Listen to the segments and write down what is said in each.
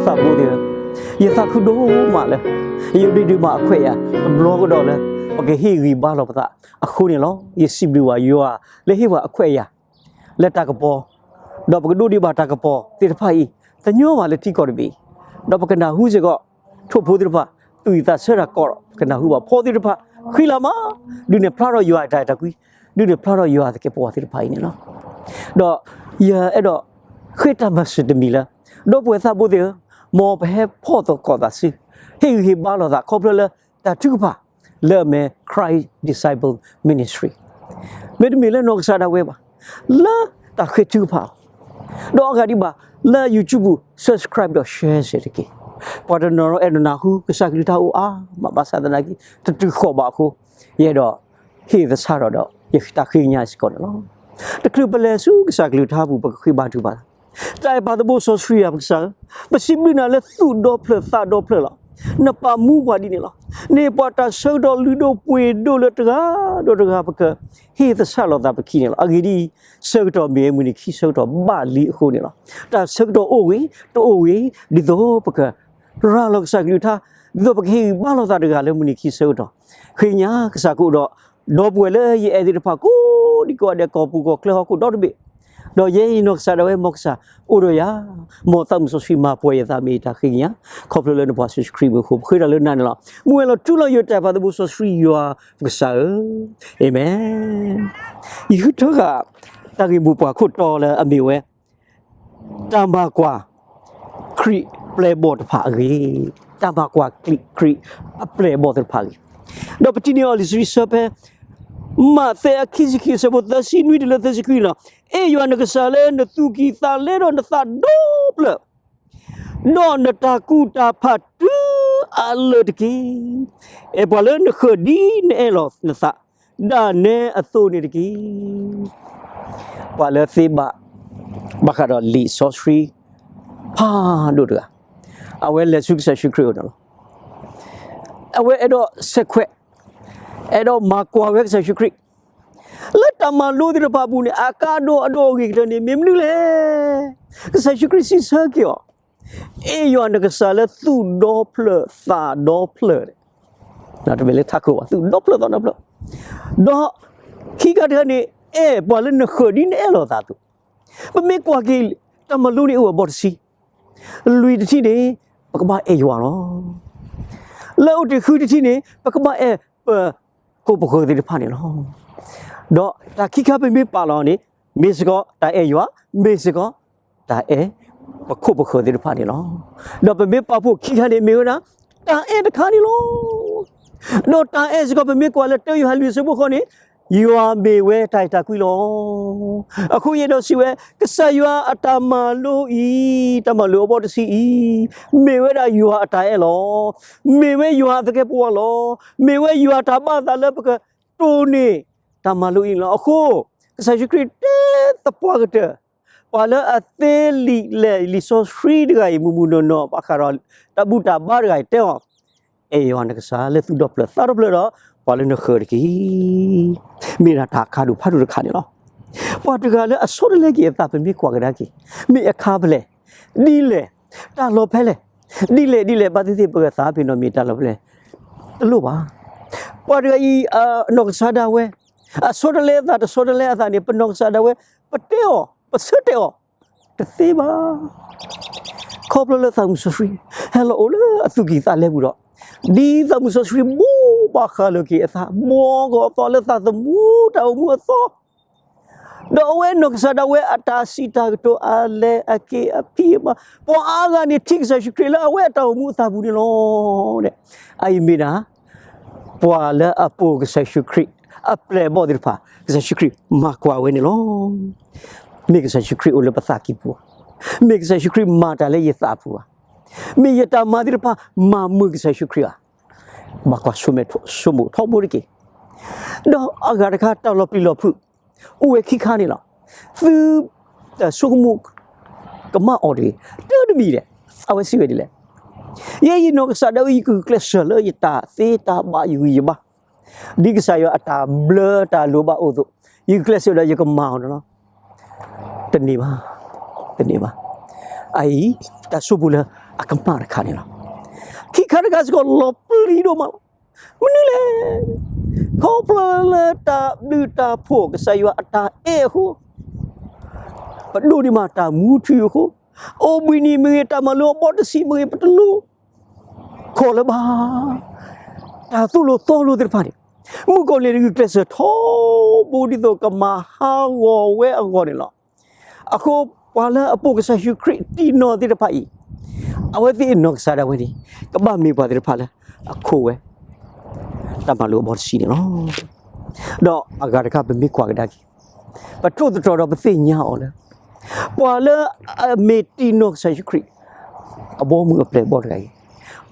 သးဘိသ့ၣ်ဧၢ, ယသးခုဒိၣ်မးလၢ ယဒုးဒုးမၤအခွဲးအယာ်တဘျီကဒီးလၢ ပကဟ့ၣ်ဂံၢ်ဘါလီၤပသးအဃိန့ၣ်လီၤ. ယစံးဘျုးဘၣ်ယွၤလၢဟ့ၣ်ပှၤအခွဲးအယာ် လၢတၢ်ကပီၤ, ဒီးပကဒိးန့ၢ်ဘၣ်တၢ်ကပီၤသ့ၣ်တဖၣ်အံၤ တညီဘၣ်လၢထံကီၢ်တဘ့ၣ်အံၤ, ဒီးပကနၢ်ဟူစ့ၢ်ကီး ထိၣ်ဖိသ့ၣ်တဖၣ် သူၣ်ဝံၣ်သးဆၢတၢ်ကီးဒီး ပကနၢ်ဟူဘၣ် ဖီသ့ၣ်တဖၣ် ဃံလၤမး, ဒုးနဲၣ်ဖျါထီၣ်ယွၤအတၢ်အဲၣ်တၢ်ကွံ, ဒုးနဲၣ်ဖျါထီၣ်ယွၤသကဲးပဝးသ့ၣ်တဖၣ်အံၤန့ၣ်လီၤ. ဒီးယအဲၣ်ဒိးဃ့တၢ်မၤစၢၤတမံၤလၢ ဒီပုၢ်ဝဲၢ်သးဘိသ့ၣ်ဧၢ, မ်ပဟဲဖီၣ်သကိးသးစု, ဟ့ၣ်ဂံၢ်ဟ့ၣ်ဘါလိာ်သး ခီဖျိလၢတၢ်ထုကဖၣ် လၢအမ့ၢ် Christ Disciple Ministry, မ့တမ့ၢ်လၢနီၢ်ကစၢ်ဒၣ်ဝဲဘၣ်, လၢတၢ်ဃ့ထုကဖၣ်အီၤ, ဒီးအဂၤဒံးဘၣ် လၢ YouTube subscribe ဒီး share စ့ၢ်တက့ၢ်. ပှၤတနီၤနီၤအဲၣ်ဒိးနၢ်ဟူကစၢ်ကလုၢ်ကထါအိၣ်အါမး ဘၣ်ဆၣ်သနာ်က့ တတုၤဃီၤဘၣ်အဃိ, ယအဲၣ်ဒိးဟ့ၣ်သဆၣ်ထီၣ်ဒီး ယတၢ်ဃ့ကညးစ့ၢ်ကီးန့ၣ်လီၤ. တချုးပလဲၤဆူကစၢ်ကလုၢ်ကထါပူၤ ပကဃ့ဘါထုကဖၣ်လီၤ. တၢ်အဲၣ်ပၢ်သဘိစီဆှံယွၤပကစၢ်ဧၢ, ပစံးဘျုးနၤလၢသူၣ်ဒီဖျၢၣ်သးဒီဖျၢၣ်လီၤ. နပာ်မူပှၤဒ်န့ၣ်လီၤ. နဟ့ၣ်ပှၤတၢ်ဆၢကတီၢ်လုၢ်ဒိၣ်ပှ့ၤဒိၣ်လၢတဂၤဒီးတဂၤ ပကဟ့ၣ်သဆၣ်လီၤသးပခံန့ၣ်လီၤ. အဂ့ၢ်ဒ်အံၤ, ဆၢကတီၢ်မ့ၢ်ဝဲမုၢ်နံၤခံဆၢကတီၢ်ဘၣ်လံအဃိန့ၣ်လီၤ. တၢ်ဆၢကတီၢ်အိၣ်ဂ့ၤ တအိၣ်ဂ့ၤ, ဒ်သိးပကရၤလီၤကစၢ်ကလုၢ်ကထါ, ဒ်သိးပကဟ့ၣ်ဂံၢ်ဘါလိာ်သးတဂၤလၢမုၢ်နံၤခံဆၢကတီၢ်, ဃ့ကညးကစၢ်ကအိၣ်ဒီး ဒီပုၢ်ဝဲၢ်လၢယအဲၣ်သ့ၣ်တဖၣ် ကိးဒံကိးဂၤဒဲး ကီၢ်ပူၤကီၢ်ချၢဟီၣ်ခိၣ်ဒီတဘ့ၣ်, ဒီးယဲယနီၢ်ကစၢ်ဒၣ်ဝဲ မ်ကစၢ်အိၣ်ဒီးယၤ, မ်သးမုၣ်စီဆှံမၤပှဲၤယသး မ့ၢ်ယတၢ်ဃ့ကညး, ခီဖျိလၢနပှၤစီဆှံခရံာ်မံၤအဃိ ပဃ့တၢ်လၢနၤန့ၣ်လီၤ. မူဝဲလီၤထူလီၤယိာ်တၢ်အဲၣ်ပၢ်သဘိစီဆှံယွၤပကစၢ်ဧၢ, အၤမ့ၣ်. ယဃုထၢဃာ် တၢ်ဂ့ၢ်မိၢ်ပှၢ်ခိၣ်တီလၢအမ့ၢ်ဝဲ တၢ်မၤကွၢ် ခရံာ်အပျဲၢ်အဘီၣ်တဖၣ်အဂ့ၢ်, တၢ်မၤကွၢ်ခရံာ်အပျဲၢ်အဘီၣ်သ့ၣ်တဖၣ်အဂ့ၢ်, ဒီးပထံၣ်န့ၢ်အီၤလံာ်စီဆှံဆၢဖဲ မးသဲအခံဆံခံအဆၢဖိသၢဆံနွံတုၤလၢသၢဆံခွံန့ၣ်လီၤ. အဲၣ်ယွၤနကစၢ်လၢနသူၣ်ကံၢ်သးလဲဒီးနသးဒီဖျၢၣ် ဒီးနတၢ်ကူၣ်တၢ်ဖးတုၤအလၢာ်တက့ၢ်. အဲၣ်ပှၤလၢနဃၢၤဒ်နအဲၣ်လီၤနသး ဒၣ်နဲအသိးန့ၣ်တက့ၢ်. ပှၤလၢသ့ဘၣ် ဘၣ်ဃးဒီးလံာ်စီဆှံ ဖးဒိၣ်တဂၤ, အဝဲလဲၤဆူကစၢ်ယ့ၣ်ၡူးခရံာ်အအိၣ်န့ၣ်လီၤ. အဝဲအဲၣ်ဒိးဆဲးခွဲး, အဲၣ်ဒိးမၤကွၢ်ဝဲကစၢ်ယ့ၣ်ၡူးခရံာ် လၢတၢ်မၤလိသ့ၣ်တဖၣ်အပူၤန့ၣ် အကါဒိၣ်အဒိၣ်အဂ့ၤကတၢၢ်န့ၣ် မ့ၢ်မနုၤလဲၣ်. ကစၢ်ယ့ၣ်ၡူးခရံာ်စံးဆၢက့ၤအီၤ, အဲၣ်ယွၤနကစၢ်လၢသူၣ်ဒီဖျၢၣ်သးဒီဖျၢၣ်, တမ့ၢ်လၢထးခိၣ်ဘၣ်, သူၣ်ဒီဖျၢၣ်သးဒီဖျၢၣ်, ဒီးခံခါတခါန့ၣ် အဲၣ်ပှၤလၢနဃၢၤဒ်နအဲၣ်လီၤသးအသိး. ပမ့ၢ်ကွၢ်က့ၤ တၢ်မၤလိန့ၣ်အိၣ်အဘီတဆံ, လွံၢ်တထံၣ်န့ၣ် ပကဘၣ်အဲၣ်ယွၤလီၤ. လၢအိၣ်တ့ၢ်ဃုတထံၣ်န့ၣ် ပကဘၣ်အဲၣ်ပခိၣ်ပဃၢၤသ့ၣ်တဖၣ်န့ၣ်လီၤ. ဒီးတၢ်ခံခါပမ့ၢ်ပာ်လီၤန့ၣ် မ့ၢ်စ့ၢ်ကီးတၢ်အဲၣ်ယွၤ, မ့ၢ်စ့ၢ်ကီးတၢ်အဲၣ်ပခိၣ်ပဃၢၤသ့ၣ်တဖၣ်န့ၣ်လီၤ. ဒီးပမ့ၢ်ပာ်ဖှိၣ်ခံခါန့ၣ် မ့ၢ်ဝဲဒၣ် တၢ်အဲၣ်တခါန့ၣ်လီၤ. ဒီးတၢ်အဲၣ်စ့ၢ်ကီး ပမ့ၢ်ကွၢ်လၢတၢယိၤဟၣ်လွံၢ်ဆၢဖိဃိးန့ၣ် ယွၤမ့ၢ်ဝဲတၢ်အဲၣ်တၢ်ကွံလီၤ. အဃိယအဲၣ်ဒိးစံးဝဲ ကစၢ်ယွၤအတၢ်မၤလိအံၤ, တၢ်မၤလိအဘီတဆံအံၤ, မ့ၢ်ဝဲဒၣ်ယွၤအတၢ်အဲၣ်လီၤ. မ့ၢ်ဝဲယွၤအသကဲးပဝးလီၤ. မ့ၢ်ဝဲယွၤအတၢ်ဘၣ်သးလၢပကတိၢ်န့ၢ်တၢ်မၤလိအံၤန့ၣ်လီၤ. အဃိ ကစၢ်ယ့ၣ်ၡူးခရံာ်တဲသပှၢ်ကတၢၢ် ပှၤလၢအသ့လံာ်လဲၢ်လံာ်စီဆှံတဂၤအံၤ မုၢ်မုၢ်နီၢ်နီၢ် ဘၣ်ဃးဒီးတၢ်ဘူၣ်တၢ်ဘါတဂၤအံၤတဲအီၤ, အဲၣ်ယွၤနကစၢ်လၢသူၣ်ဒီဖျၢၣ်သးဒီဖျၢၣ်ဒီး ပှၤလၢနဃၢၤတက့ၢ်. မ့ၢ်ဒၣ်တၢ်အခါဒိၣ်ဖးဒိၣ်တခါန့ၣ်လီၤ. ပှၤတဂၤလၢအဆီတလဲက့ၤအသး ပမ့ၢ်ကွၢ်ကဒါက့ၤ မ့ၢ်အခါဖဲလဲၣ်, ဒ်လဲၣ်, တၢ်လီၢ်ဖဲလဲၣ်, ဒ်လဲၣ်ဒ်လဲၣ် ဘၣ်သ့ၣ်သ့ၣ် ပဂဲၤသးဖဲနီၢ်မ့ၢ်တၢ်လီၢ်ဖဲလဲၣ်, တလိၣ်ဘၣ်. ပှၤတဂၤအံၤ အနီၢ်ကစၢ်ဒၣ်ဝဲ အဆီတလဲအသး တဆီတလဲအသးန့ၣ် ပနီၢ်ကစၢ်ဒၣ်ဝဲ ပတဲအီၤ ပဆၢတဲာ်အီၤ တသ့ဘၣ်. ခီဖျိလၢသးမုၣ်စီဆှံ ဟဲလီၤအိၣ်လၢအသူၣ်ကံၢ်သးလဲပူၤဒီး ဒ်သးမုၣ်စီဆှံဘိးဘၣ်ဃးလိာ်က့ၤအသး ဘှီက့ၤအသီလၢသးသမူတၢ်အိၣ်မူအသီ ဒီးအဝဲနီၢ်ကစၢ်ဒၣ်ဝဲအတၢ်စံးတၢ်ကတိၤအလဲၤအက့ၤအဖံးအမၤ ပှၤအါဂၤန့ၣ်ထံၣ်ကစၢ်ယ့ၣ်ၡူးခရံာ်လၢအဝဲအတၢ်အိၣ်မူအသးပူၤန့ၣ်လီၤ. အအံၤမ့ၢ်ဒၣ် ပှၤလၢအပိာ်ကစၢ်ယ့ၣ်ၡူးခရံာ် အပျဲၢ်အဘီၣ်သ့ၣ်တဖၣ် ကစၢ်ယ့ၣ်ၡူးခရံာ်မၤကွၢ်ဝဲန့ၣ်လီၤ. မ့ၢ်ကစၢ်ယ့ၣ်ၡူးခရံာ်အိၣ်လၢပသးကံၢ်ပူၤဧါ, မ့ၢ်ကစၢ်ယ့ၣ်ၡူးခရံာ်မၤတၢ်လၢယသးပူၤဧါ, မ့ၢ်ယတၢ်မၤသ့ၣ်တဖၣ် မၤမုာ်ကစၢ်ယ့ၣ်ၡူးခရံာ်ဧါ, ဘၣ်ကွၢ်ဆိမိၣ်ထီဘိတက့ၢ်. ဒီးအဂၤတခါ တၢ်လီၤပျံၤလီၤဖုး အိၣ်ဝဲခံခါန့ၣ်လီၤ. သုတၢ်ဆိကမိၣ်ကမၣ်အီၤတဂ့ၤ. တၢ်တမံၤဒဲး အဝဲစံးဝဲဒ်လဲၣ်, ယဲယနီၢ်ကစၢ်ဒၣ်ဝဲ ယကကျဲးစၢးလၢယတၢ်သ့တၢ်ဘၣ်ယဂံၢ်ယဘါ ဒ်ကစၢ်ယွၤအတၢ်ဘျၢတၢ်လိၤဘၣ်အိၣ်အသိး ယကကျဲးစၢးဒီးယကမၤအီၤန့ၣ်လီၤ. တန့ၢ်ဘၣ်, တန့ၢ်ဘၣ်. အအံၤ တၢ်ဆိကမိၣ်လၢ အကမၣ်တခါန့ၣ်လီၤ. ခံခါတခါစ့ၢ်ကီးလီၤပျံၤဒိၣ်မးလီၤ. မနုၤလဲၣ်. ခီဖျိလၢတၢ်ဘျုးတၢ်ဖှိၣ်ကစၢ်ယွၤအတၢ်အဲၣ်အဃိ, ပဒိးန့ၢ်ဘၣ်တၢ်မူထူအဃိ, အိၣ်ဘှံးနံၤမ့ၢ်ဂ့ၤ တၢ်မၤလိာ်အဘီတဆံမ့ၢ်ဂ့ၤ ပတလိၣ် ခီၣ်လၢၤဘၣ်. တၢ်သိၣ်လိသီလိသ့ၣ်တဖၣ်န့ၣ်, မုၣ်ကီၢ်လံၢ်တဂုာ်ကျဲးစၢးထီဘိဒ်သိးကမၤဟးဂီၤဝဲအဂီၢ်န့ၣ်လီၤ. အဃိပှၤလၢအပိာ်ကစၢ်ယ့ၣ်ၡူးခရံာ်တံၢ်နီၢ်သ့ၣ်တဖၣ်အံၤ, အဝဲသ့ၣ်အနီၢ်ကစၢ်ဒၣ်ဝဲန့ၣ်, ကဘၣ်မ့ၢ်ပှၤသ့ၣ်တဖၣ်လၢအခိးဝဲ တၢ်မၤလိာ်အဘီတဆံန့ၣ်လီၤ. ဒီးအဂၤတခါပမ့ၢ်ကွၢ်ကဒါက့ၤ, ပထိၣ်သတြီၤဒီးပသ့ၣ်ညါအီၤလၢ ပှၤလၢအမ့ၢ်တံၢ်နီၢ်ကစၢ်ယ့ၣ်ၡူးခရံာ် အဘီအမုၢ်အပျဲၢ်အဘီၣ်တဂၤအံၤ,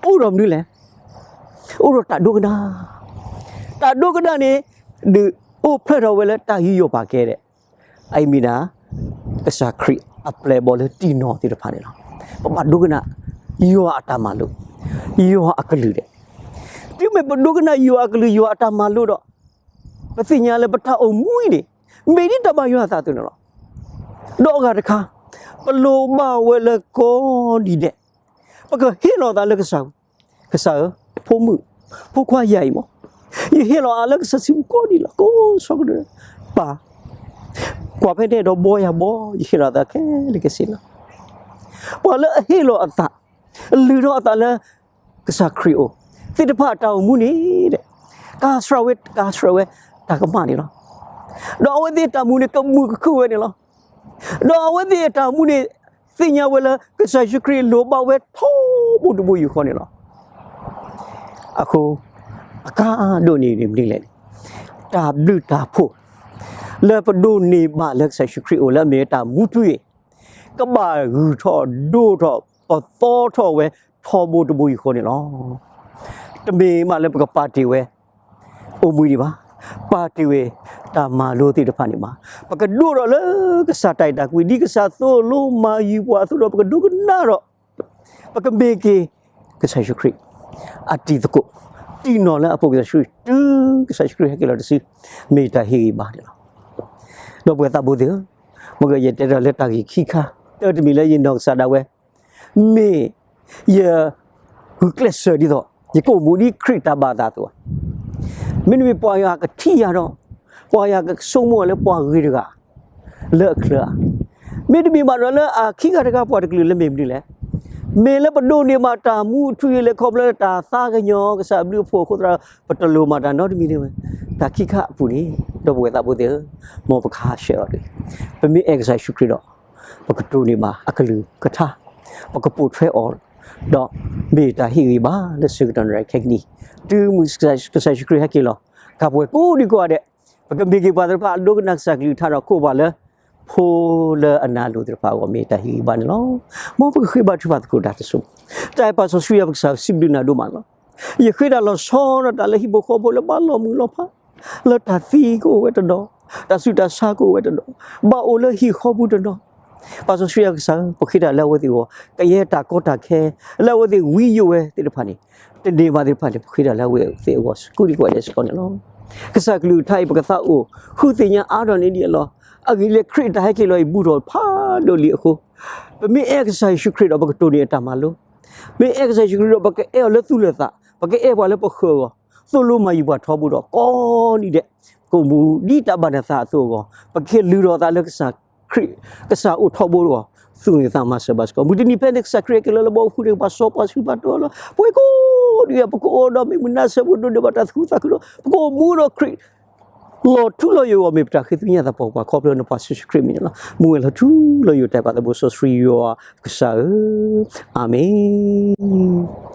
အိၣ်ဒီးမနုၤလဲၣ်. အိၣ်ဒီးတၢ်ဒိကနၣ်, တၢ်ဒိကနၣ်န့ၣ် ဒုးအိၣ်ဖျါထီၣ်ဝဲလၢတၢ်ယူးယီၣ်ပာ်ကဲဒဲး, အအံၤမ့ၢ်ဒၣ် ကစၢ်ခရံာ်အပျဲၢ်အဘီၣ်လၢတံၢ်နီၢ်သ့ၣ်တဖၣ်န့ၣ်လီၤ. ပဘၣ်ဒိကနၣ် ယွၤအတၢ်မၤလိာ်, ယွၤအကလုၢ်ဒဲး, တုၤမ့ၢ်ပဒိကနၣ်ယွၤအကလုၢ်ယွၤအတၢ်မၤလိာ်ဒီး, ပသ့ၣ်ညါလၢပတၢ်အိၣ်မူအံၤန့ၣ် မ့ၢ်ဒ်တၢ်ဘၣ်ယွၤအသးအသိးန့ၣ်လီၤ. ဒီးအဂၤတခါ, ပလိၣ်ဘၣ်ဝဲလၢကိးနံၤဒဲး, ပကဟ့ၣ်လီၤသးလၢကစၢ်, ကစၢ်ဧၢ, ဖိမုၣ်, ဖိခွါယၤအံၤမး, ယဟ့ၣ်လီၤအီၤလၢကစၢ်စုပူၤကိးနံၤလီၤ. ကိးဆၢကတီၢ်, ပၢ်, ကွၢ်ဖဲန့ၣ်ဒီးဘီယၤဘီ, ယဟ့ၣ်လီၤသးခဲလၢာ်ခဲဆ့လီၤ. ပှၤလၢအဟ့ၣ်လီၤအသး, လုၢ်ထီၣ်အသးလၢ ကစၢ်ခရံာ်အအိၣ်သ့ၣ်တဖၣ်အတၢ်အိၣ်မူန့ၣ်ဒဲး, ကစှၤဝဲ, ကစှၤဝဲတၢ်ကမၣ်န့ၣ်လီၤ. ဒီးအဝဲသ့ၣ်အတၢ်အိၣ်မူန့ၣ် ကမုာ်ကခုၣ်ဝဲန့ၣ်လီၤ. ဒီးအဝဲသ့ၣ်အတၢ်အိၣ်မူန့ၣ် သ့ၣ်ညါဝဲလၢ ကစၢ်ယ့ၣ်ၡူးခရံာ်လိၣ်ဘၣ်ဝဲထီဘိတဘိယူၢ်ဃီန့ၣ်လီၤ. အဃိ, အကါဒိၣ်န့ၣ်မနုၤလဲၣ်န့ၣ်, တၢ်ဘျုးတၢ်ဖှိၣ် လၢပဒိးန့ၢ်ဘၣ်လၢကစၢ်ယ့ၣ်ၡူးခရံာ်အအိၣ်လၢအမ့ၢ်တၢ်မူထူအံၤ, ကဘၣ်ဂုၢ်ထီၣ်ဒိၣ်ထီၣ် ပသီထီၣ်ဝဲထီဘိတဘိယူၢ်ဃီန့ၣ်လီၤ. တမ့ၢ်မးလၢပကပာ်တ့ၢ်ဝဲ အိၣ်မူဒံးဘၣ်, ပာ်တ့ၢ်ဝဲတၢ်မၤလိသ့ၣ်တဖၣ်န့ၣ်ဘၣ်. ပကဒိၣ်ထီၣ်လၢကစၢ်တၢ်အဲၣ်တၢ်ကွံ ဒ်ကစၢ်သိၣ်လိမၤယုၤပှၤအသိးဒီး ပကဒိကနၣ်ဒီး ပကမ့ၢ်က့ၤ ကစၢ်ယ့ၣ်ၡူးခရံာ် အတံၤသကိး, တံၢ်နီၢ်လၢအပိာ်ကစၢ်ယ့ၣ်ၡူးခရံာ် တုၤကစၢ်ယ့ၣ်ၡူးခရံာ်ဟဲက့ၤလီၤတစု, မ့ၢ်တၢ်ဟ့ၣ်ဂံၢ်ဘါန့ၣ်လီၤ. ဒီပုၢ်ဝဲၢ်သးဘိသ့ၣ်ဧၢ, မ့ၢ်ယတဲဒီးလၢတၢ်ဂ့ၢ်ခံခါ, တၢ်တမံၤလၢယနီၢ်ကစၢ်ဒၣ်ဝဲ မ့ၢ်ယဂုာ်ကျဲးစၢးဒ်သိး ယကအိၣ်မူဒ်ခရံာ်တၢ်ဘၣ်အသးအသိး, မ့တမ့ၢ်ပှၤဂၤကထံၣ်ယၤဒီး ပှၤဂၤကဆိကမိၣ်လၢပှၤဂ့ၤတဂၤ လၢအချၢဧါ, မ့တမ့ၢ်ဘၣ်ဒီးလၢအခံဂၤတဂၤပှၤတကလုာ်လၢမ့ၢ်မနုၤလဲၣ်. မ့ၢ်လၢပဒိးန့ၢ်ဘၣ်တၢ်မူအထူအယိာ်လၢခီဖျိလၢတၢ်သးကညီၤကစၢ်အဘျုးအဖှိၣ်အဃိသတးဒီး ပတလိၣ်မၤတၢ်နီတမံၤန့ၣ်ဝဲ. တၢ်ခံခါအပူၤန့ၣ် ဒီပုၢ်ဝဲၢ်သးဘိသ့ၣ်ဧၢ, မ်ပကဟးဆှဲးအီၤတဂ့ၤ. ပမ့ၢ်အဲၣ်ကစၢ်ယ့ၣ်ၡူးခရံာ်ဒီး ပကတိၢ်န့ၢ်ဘၣ်အကလုၢ်ကထါ, ပကပိာ်ထွဲအီၤ, ဒီးမ့ၢ်တၢ်ဟ့ၣ်ဂံၢ်ဘါလၢဆၢကတီၢ်နံၤခဲကနံၣ်, တုၤမုၢ်ကစၢ်ယ့ၣ်ၡူးခရံာ်ဟဲက့ၤလီၤ, ကပှဲၤကိးဒံကိးဂၤဒဲး, ပကမ့ၢ်က့ၤပှၤသ့ၣ်တဖၣ်အဒိကနၣ်ကစၢ်ကလုၢ်ကထါဒီး ကိးပှၤလၢ ဖိလၢအနၢ်လိၤသ့ၣ်တဖၣ်အဂီၢ် မ့ၢ်တၢ်ဟ့ၣ်ဂံၢ်ဘါန့ၣ်လီၤ. မ်ပကဃ့ဘါထုကဖၣ်သကိးတၢ်တစိၢ်, တၢ်အဲၣ်ပၢ်စီဆှံယွၤပကစၢ် စံးဘျုးနၤဒိၣ်မးလီၤ. ယဃ့တၢ်လီၤဆီဒီးတၢ်လၢဟံၣ်ဖိဃီဖိလၢဘၣ်လီၤမုၢ်လီၤဖး, လၢတၢ်သံကအိၣ်ဝဲတနီၤ, တၢ်ဆူးတၢ်ဆါကအိၣ်ဝဲတနီၤ, ဘၣ်အိၣ်လၢဟံၣ်ဃီပူၤတနီၤ, ပၢ်စီဆှံယွၤကစၢ်ဧၢ, ပဃ့တၢ်လၢအဝဲသ့ၣ်အဂီၢ်, ကယဲၢ်တၢ်ကီတၢ်ခဲ လၢအဝဲသ့ၣ်ဝံယိးဝဲသ့ၣ်တဖၣ်န့ၣ်, တန့ၢ်ဘၣ်သ့ၣ်တဖၣ်န့ၣ် ပဃ့တၢ်လၢအဝဲသ့ၣ်အဂီၢ် ကိးဒံကိးဂၤဒဲးစ့ၢ်ကီးန့ၣ်လီၤ. ကစၢ်ကလုၢ်ကထါအံၤ ပကသးအိၣ်ဃုသ့ၣ်ညါအါထီၣ်န့ၢ်ဒံးအလီၢ်, အဂ့ၢ်ဒ်လဲၣ် ခရံာ်အတၢ်ဟဲက့ၤလီၤအံၤ ဘူးထီၣ်ဖးဒိၣ်လံအဃိ, ပမ့ၢ်အဲၣ်ကစၢ်ယ့ၣ်ၡူးခရံာ်ဒီး ပကတိၢ်န့ၢ်အတၢ်မၤလိ, မ့ၢ်အဲၣ်ကစၢ်ယ့ၣ်ၡူးခရံာ်ဒီး ပကအဲၣ်အီၤလၢသူၣ်လၢသး, ပကအဲၣ်ပှၤလၢပဃၢၤအဂီၢ်, သိၣ်လိမၤယုၤပှၤထီဘိဒီး ကိးနံၤဒဲး ကအိၣ်မူဒ်တၢ်ဘၣ်နသးအသိးအဂီၢ်, ပကဟ့ၣ်လုၢ်ထီၣ်သးလၢကစၢ်ခရံာ်, ကစၢ်အိၣ်ထီဘိအဂီၢ်, သူၣ်န့ၢ်သးမၤစၢၤဘၣ်စ့ၢ်ကီး. မုၢ်တနံၤဖဲန့ၣ် ကစၢ်ခရံာ်ဟဲက့ၤလီၤလၢဘီအဖုန့ၣ် ပှၤစီပှၤဆှံပှၤတီလီၤ, ပဝဲကိးဒံ ပကအိၣ်ဒီးမ့ၢ်မုၢ်နၤဆၢ ပကဒိးန့ၢ်ဘၣ်တၢ်သူၣ်ခုသးခုဒီး ပကအိၣ်မူဒီးခရံာ် လီၤထူလီၤယိာ်အဂီၢ် မ့ၢ်ပတၢ်ဃ့သ့ၣ်ညါသးပှၢ်ပှၢ် ခီဖျိနပှၤစီဆှံခရံာ်အမံၤန့ၣ်လီၤ. မူဝဲလီၤထူလီၤယိာ် တၢ်အဲၣ်ပၢ်သးဘိစီဆှံယွၤကစၢ်ဧၢ, အၤမ့ၣ်.